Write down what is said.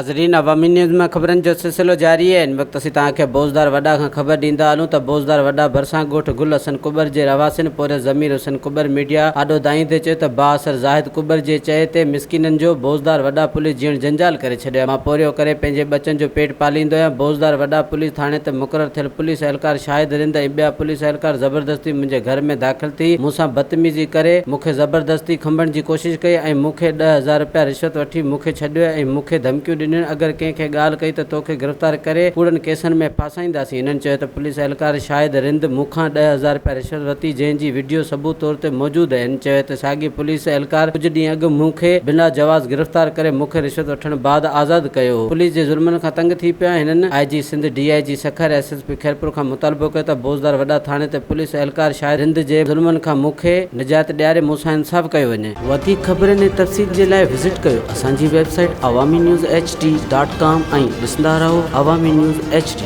ناظرين عوامي نيوز ۾ خبرن جو سلسلو جاري آهي هن وقت اسين توهان کي بوزدار وڏا کان خبر ڏيندا هلون ته بوزدار وڏا ڀرسان ڳوٺ گل حسن ڪٻر جي رهواسين پورهيت ضمير حسين ڪٻر ميڊيا آڏو دانهيندي چيو ته بااثر زاهد ڪٻر جي چئي تي مسڪينن جو بوزدار وڏا پوليس جيئڻ جنجال ڪري ڇڏيو آهي مان پورهيو ڪري پنهنجي ٻچن جو پيٽ پاليندو آهيان بوزدار وڏا پوليس ٿاڻي تي مقرر ٿيل پوليس اهلڪار شاهد رند ۽ ٻيا پوليس اهلڪار زبردستي منهنجي گهر ۾ داخل ٿي مون سان بدتميزي ڪري مون کي زبردستي کنڀڻ جي ڪوشش ڪئي ۽ مون کي 10,000 رپيا رشوت وٺي مون کي ڇڏيو ۽ مون کي ڌمڪيون ڏنيون اگر ڪنهن کي ڳالهه ڪئي ته توکي گرفتار ڪري ڪوڙن ڪيسن ۾ ڦاسائينداسين هنن چيو ته پوليس اهلڪار شاهد رند مون کان 10,000 رپيا رشوت ورتي جنهن جي وڊيو ثبوت طور تي موجود آهي هن چيو ته ساڳي پوليس اهلڪار ڪجهه ڏينهن اڳ مون کي بنا جواز گرفتار ڪري مون کي رشوت وٺڻ بعد آزاد ڪيو هو پوليس جي ظلمن کان تنگ ٿي پيو آهيان هنن I G Sindh D I G Sukkur S S P Khairpur کان مطالبو ڪيو ته بوزدار وڏا ٿاڻي تي پوليس اهلڪار شاهد رند جي ظلمن کان مون کي نجات ڏياري مون سان انصاف ڪيو وڃي. وڌيڪ خبرن ۽ تفصيل جي لاء وزٽ ڪيو اسان جي website Awami news H D dot com ۽ ڏسندا رهو عوامي نيوز ايڇ ڊي.